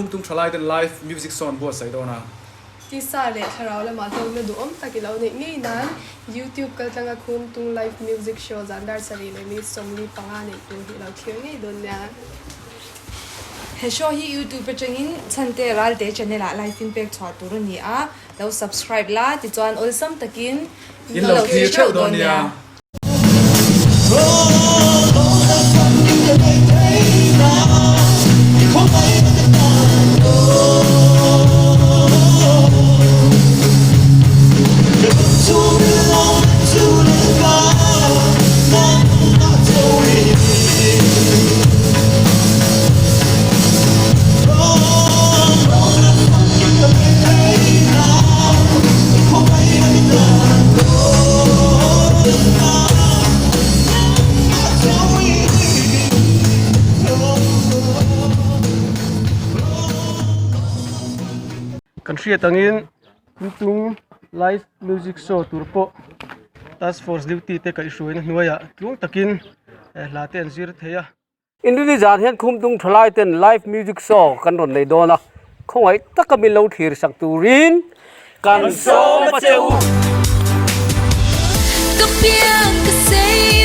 Khumtung Thalai ten live music show an buatsaih dawn a. Tisa leh thlarau lamah hlawkna duhawm tak i lo neih ngei nan YouTube kaltlanga Khumtung live music show zan dar sarih leh minute 45 neih tur hi i lo thlir ngei dawn nia. He show hi YouTube atangin Chhante Ralte channel ah live in pek chhuah tur a ni a, lo subscribe la tichuan awlsam takin In lo thlir theuh dawn nia. Kan hriat angin Khumtung live music show tur pawh task force duty te kaihhruaina hnuaiah tluang takin hla te an zir thei a. Inrini zan hian Khumtung thalai ten live music show kan rawn nei dawn a, khawngaih taka min lo thlir sak turin kan sawm a che u. Ka piang ka sei.